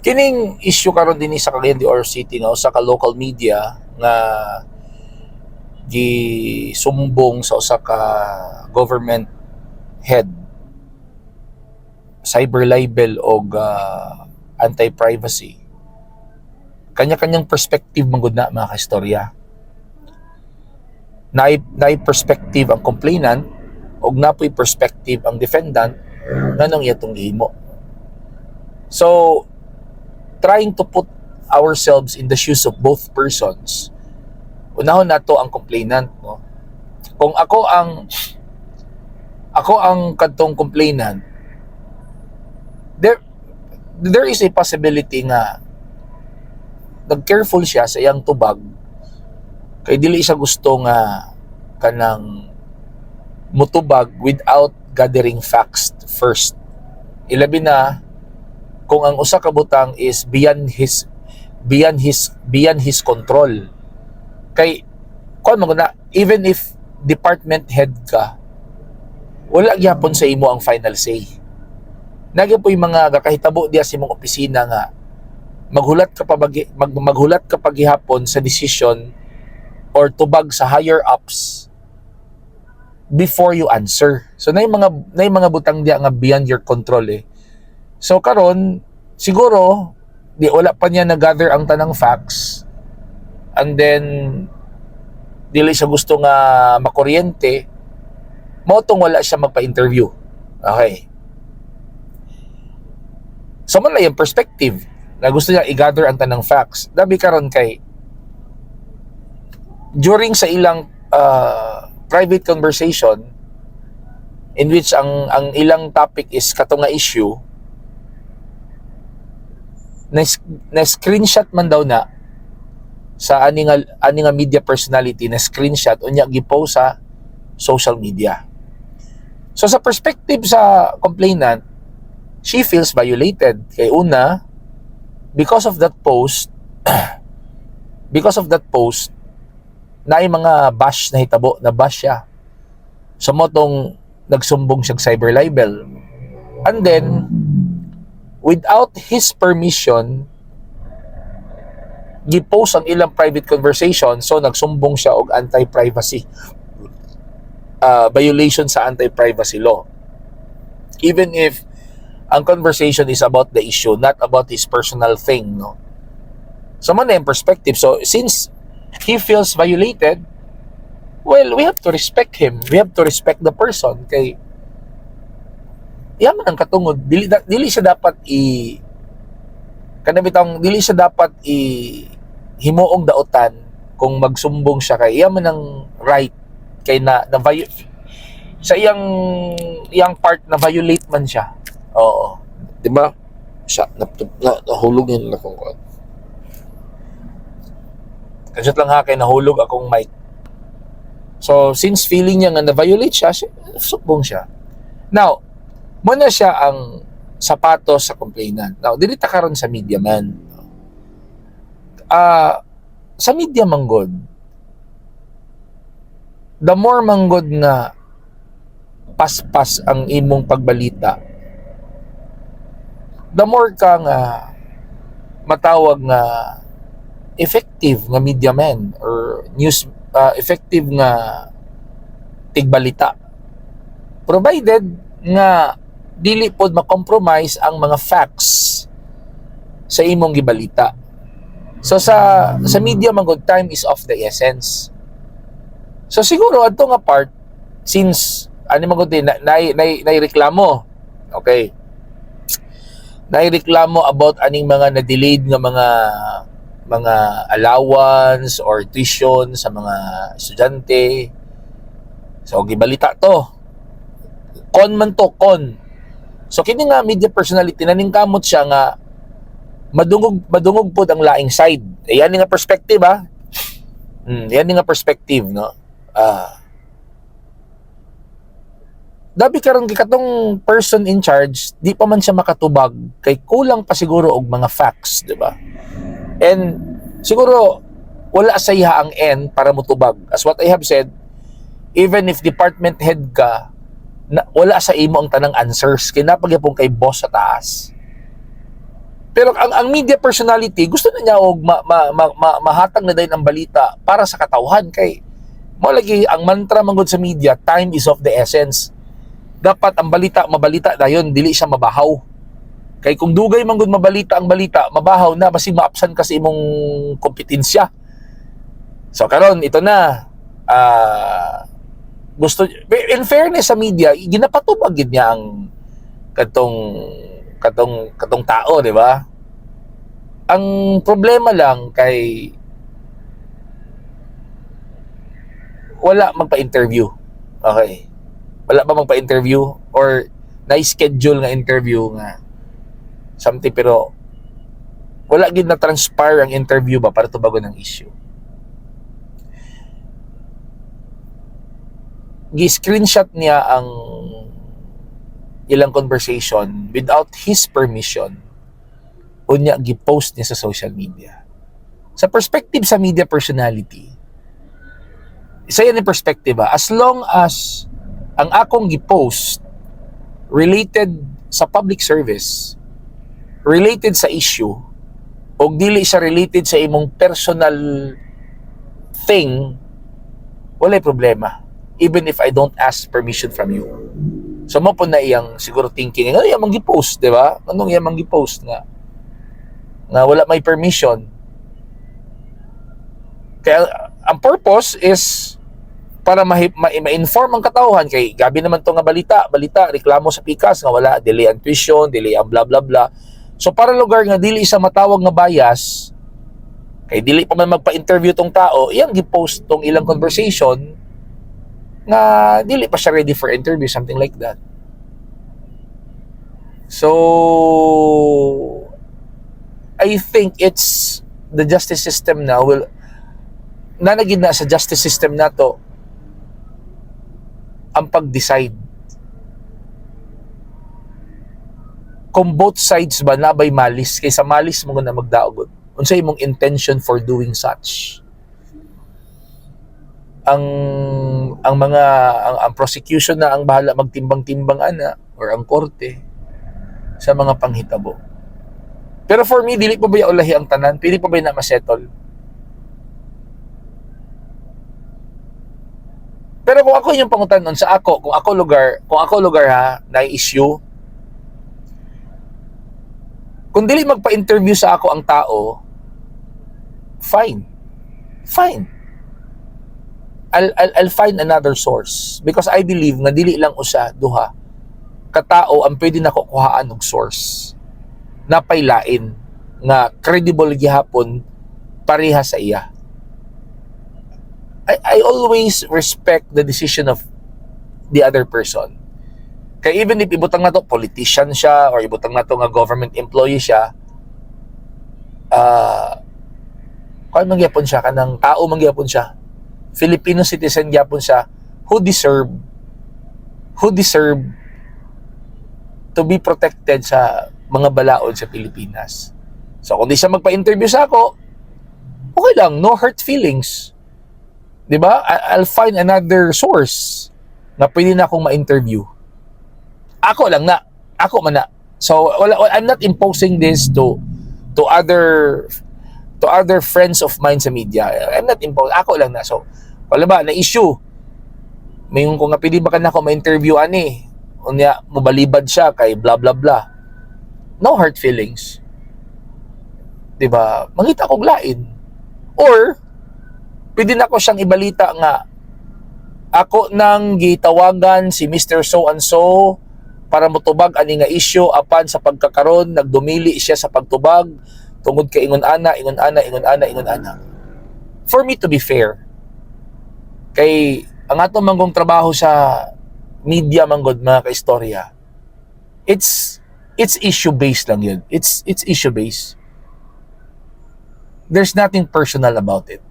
Kining issue karon dinhi sa Cagayan de Oro City nga usa ka local media nga gisumbong sa usa ka government head, cyber libel og anti-privacy. Kanya-kanyang perspective man gud na, mga kaistorya. Naay perspective ang complainant og napoy perspective ang defendant nganong iyatong gihimo. So trying to put ourselves in the shoes of both persons, unahon nato ang complainant, no? Kung ako ang kadtong complainant, there is a possibility nga nag-careful siya sa iyang tubag kay dili siya gusto nga kanang mutubag without gathering facts first, ilabi na kung ang usa ka butang is beyond his control. Kay kuan man na, even if department head ka, wala gyapon sa imo ang final say. Naa gyapoy mga gakahitabo diya sa imong opisina nga maghulat ka pa gihapon sa decision or tubag sa higher ups before you answer. So naay mga butang diya nga beyond your control eh. So karon siguro di wala pa niya na-gather ang tanang facts and then dili siya gusto nga makuryente, mao tong wala siya magpa-interview. Okay. So man lang yung perspective na gusto niya i-gather ang tanang facts. Labi karon kay during sa ilang private conversation in which ang ilang topic is kato nga issue, na screenshot man daw na sa ani nga media personality, na screenshot unya gipost sa social media. So sa perspective sa complainant, she feels violated kay una, because of that post naay mga bash na hitabo, na bash siya. So mao tong nagsumbong siya cyber libel. And then without his permission, gipost ang ilang private conversation, so nagsumbong siya og anti-privacy violation sa anti-privacy law, even if ang conversation is about the issue, not about his personal thing, no? So man na yung perspective. So since he feels violated, well, we have to respect him, we have to respect the person kay iya man ang katungod. Dili siya dapat i kana bitang dili siya dapat i himuong daotan kung magsumbong siya kay iya man ang right kay na sa iyang part na violate man siya. Oo. Di ba? Siya, nahulog yun akong kuan. Kadyot lang ha kay nahulog akong mic. So since feeling niya nga na-violate siya, sumbong siya. Now, muna siya ang sapatos sa complainant. Now, dili ta karon sa media man. Sa media manggod, the more manggod nga paspas ang imong pagbalita, the more ka nga matawag nga effective nga media man or news effective nga tigbalita, provided nga dili pod ma-compromise ang mga facts sa imong gibalita. So sa media man gud, time is of the essence. So siguro adto nga part, since ano man gud na na reklamo. Okay. Naireklamo about aning mga na-delayed nga mga allowance or tuition sa mga estudyante. So gibalita to. Con man to, con. So kini nga media personality, naningkamot siya nga madungog pod ang laing side. Ayan nga perspective ah. Yan nga perspective, no. Dabi karon kay katong person in charge, di pa man siya makatubag kay kulang pa siguro og mga facts, di ba? And siguro wala sa iya ang end para mutubag. As what I have said, even if department head ka, na, wala sa imo ang tanang answers kay naa pa gyapon kay boss sa taas. Pero ang media personality, gusto na niya og mahatag na dayon ang balita para sa katawhan kay mo lagi ang mantra manggod sa media, time is of the essence. Dapat ang balita mabalita dayon, dili siya mabahaw. Kay kung dugay man gud mabalita ang balita, mabahaw na, basig maapsan ka sa imong kompetensya. So karon ito na, gusto, in fairness sa media, ginapatubag gid niya ang katong tao, di ba? Ang problema lang kay wala magpa-interview. Okay. Wala ba magpa-interview or na-schedule nga interview nga something, pero wala gid na transpire ang interview ba para tubagon ang issue. Gi-screenshot niya ang ilang conversation without his permission. Unya gi-post niya sa social media. Sa perspective sa media personality, isa yan yung perspective ah. As long as ang akong gi-post related sa public service, related sa issue, o dili siya related sa imong personal thing, walay problema. Even if I don't ask permission from you. So mo po na iyang siguro thinking, ano iyang gi-post, di ba? Anong iyang gi-post nga wala may permission? Kaya ang purpose is para ma-inform ang katawhan kay gabi naman to nga balita, balita reklamo sa pikas nga wala, delay ang tuition, delay ang blah blah blah. So para lugar nga dili sa matawag nga bias kay dili pa man magpa-interview tong tao, iyang gi-post tong ilang conversation nga dili pa siya ready for interview, something like that. So I think it's the justice system now will nanagid na sa justice system nato ang pag-decide kung both sides ba nabay malis, kaysa malis mo na magdaogon, unsa imong intention for doing such. Ang mga ang prosecution na ang bahala magtimbang-timbang ana or ang korte sa mga panghitabo. Pero for me, dili pa ba ulahi ang tanan? Pili pa ba na masettle? Pero kung ako yung pangutanon sa ako, kung ako lugar ha, na issue, kung dili magpa-interview sa ako ang tao, fine. Fine. I'll find another source because I believe nga dili lang usa, duha katao ang pwede nako kuhaan og source. Napaylain nga credible gihapon pareha sa iya. I always respect the decision of the other person. Kaya even if ibutang na to politician siya or ibutang na to nga government employee siya, kuan man gyapon siya, kanang tao man gyapon siya. Filipino citizen gyapon siya who deserve to be protected sa mga balaod sa Pilipinas. So kung di siya magpa-interview sa ako, okay lang, no hurt feelings. 'Di ba? I'll find another source na pwede na akong ma-interview. Ako lang na. Ako man na. So wala, I'm not imposing this to other friends of mine sa media. I'm not imposing. Ako lang na. So wala ba na issue. May kung nga pwede ba ka na ako ma-interview ani? Unya mobalibad siya kay blah blah blah. No hurt feelings. 'Di ba? Mangita kog lain. Or pwede na ko siyang ibalita nga ako nang gitawagan si Mr. So and so para motubag ani nga issue, apan sa pagkakaron nagdumili siya sa pagtubag tungod kay ingon ana, ingon ana, ingon ana, ingon ana. For me to be fair, kay ang ato manggong trabaho sa media manggod, mga kaistorya, it's issue based lang yun. It's issue based. There's nothing personal about it.